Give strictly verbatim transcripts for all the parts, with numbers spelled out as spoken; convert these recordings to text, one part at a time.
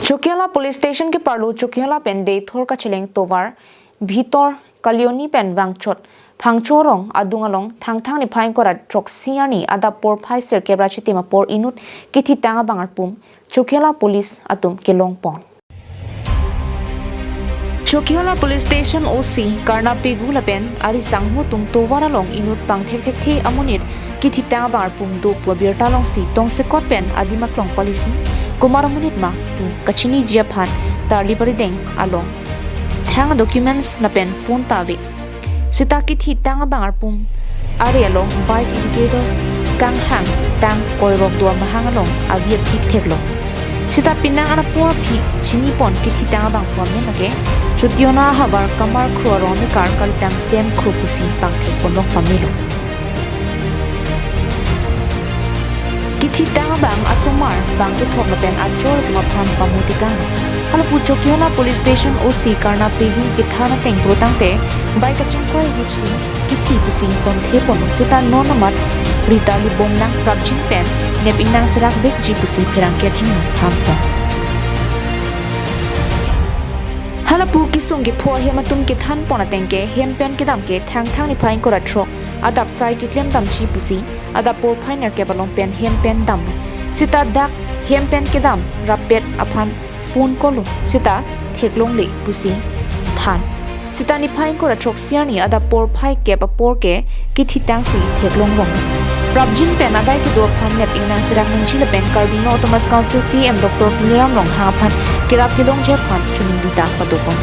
Chokihola Police Station keparlo Chokihola pen Deithor kacheleng tovar Bhitor Kalioni pen vangchot Phangcho rong adung along Thangthang niphai ingkoi ra throksi arni adap porphai sirkep ra chitim apor inut kithitang abang arpum Chokihola Police atum kelongpon. Chokihola Police Station O C Karna Pegu lapen ari sangho atum tovar along inut pangthekthekthe amonit kithitang abang arpum do pu abirta longsi tongsekot pen adim aklong palisi, komat amonit ma pu kachiniji aphan tarli parideng along thang documents lapen phone ta ave. Seta kithitang abang arpum ari along bike indicator kanghang tang koirok do amahang along avi aphi theklong. Seta penang an apor aphi chinipon kithitang abang pu amen lake Chotiona ahavar Kamar Kro arong amekar kalitang Sem Kro pusi pangthekponlong pamelo. Kithitang abang asomar bang kethom lapen achor atum aphan pamutikang. Halapu Chokihola Police Station O C Karna Pegu kethan ateng pro tangte bike kachingkoi ahutsi kithi pusi ponthepon seta non amat rita libong nang prapjin pen nep ingnang serak vekji pusi pherangke athengno thanpon. Halapu kesung kepho ahem atum kethanpon ateng ke hem pen kedam ke Thangthang niphai ingkoi ra throk adap sai keklem damji pusi adap porphai nerkep along pen hem pen dam. Seta dak hem pen kedam rappet aphan phone call lo seta theklongle pusi than. Seta niphai ingkoi ra throksi arni adap porphai kep apor ke kithitangsi theklong vong. Prapjin pen adai kedo aphan nep ingnang serak nangji lapen Karbi Anglong Autonomous Council C E M Doctor Tuliram Ronghang aphan kerap kelongji aphan chuning rita padopon.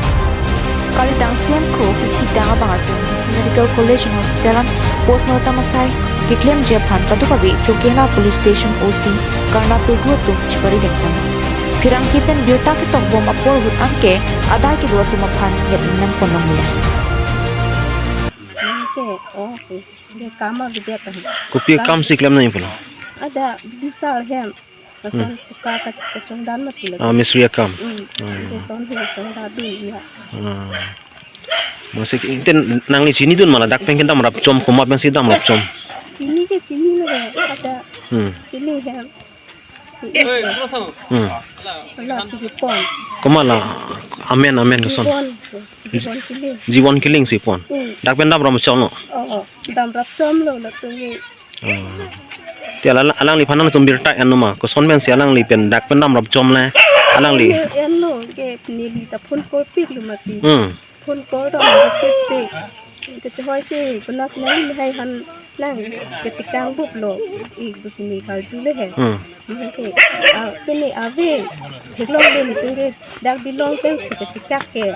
Kalitang Sem Kro kithitang abang arpum Medical College and Hospital an postmortem asai keklemji aphan paduk ave Chokihola Police Station O C Karna Pegu atum chiparidengpon. Pherangke pen birta ketokbom apor ahut anke adai kedo atum aphan nep ingnangponlongle. Nang ke, oh, ke, ke kama bidet ah. Kopi akam si klem nangji pulo? Ada bisa hem. Lason puka ka-, kachongdan mati lagi. Ah, mistri akam. Hmm. Hmm. Ke son he chongdan dun ya. Ah. Masih ki-, enten nangli chinidun ma la dak pen kedam rapchom komat pensi dam rapchom? Chini ke chini lo he, ada. Hmm. Chini he. Hmm. Lasi kepon. Komat la amen, amen koson? Jibon. Jibon Killing. Jibon Killing si pon. Hmm. Dak pen dam rapchom lo? Oh, oh. Dam rapchom lo latum ke. Hmm. Te ala-, alangliphan nangtum birta enlo ma? Koson pensi alangli pen dak pen dam rapchom le? Alangli. Enlo, enlo, ke neli ta phone call piklo mati. Hmm. Phone call ta receive si. Kechehoi si, penang si neli hai han nang ketikang bup lo. Ik pusi ne karju le he. Hmm. Nang ke, ah, pini ave, theklongle nelitum ke dak bilong pensi kechikak ke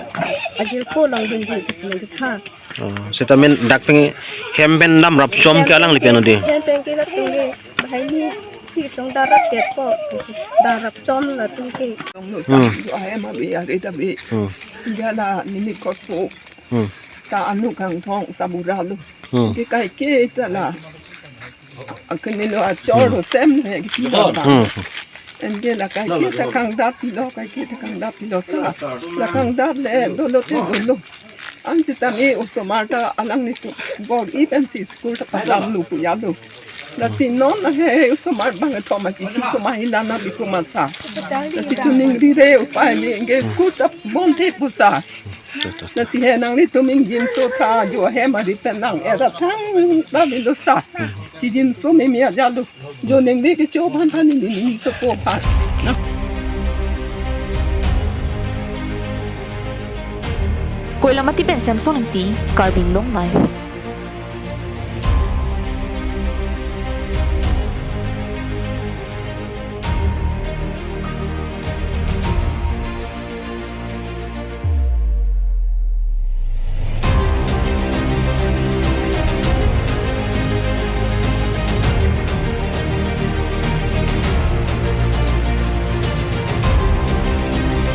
ajirpo longdunji pusi nangkethan. Oh, seta men dak pen hem pen dam rapchom ke alangli pen odi? Hem pen ke latum ke, bahai ni si song darap ke po, darap chom latum ke. Hmm. Ahem abi ari dabi. Hmm. Jala nini kotpo. Hmm. Ta anu kangthong sabura lo. Hmm. Ke kaike ta la. Akanilo achor sem le kita. Hmm. Anke la kaike ta kangdat pilo, kaike ta kangdat pilo sa. La kangdat le dolo te dolo. Ansi tame osomar ta alanglitum bor-i pensi school ta padamlo pu ya lo. Lasi non he osomar bang thoma chichi komat hila na bi komat sa. Lasi chuning rire upai ni anke school ta bonte pusa. Lasi he nanglitum ingjinso tha jo hem ari pen nang era thangta bilo sa. Chijinso mimi ajalo. Jo ningve kecho aphan tha neli ningsopo aphan. Na. Koilamati pen Samson Ingti, Karbi Anglong Live.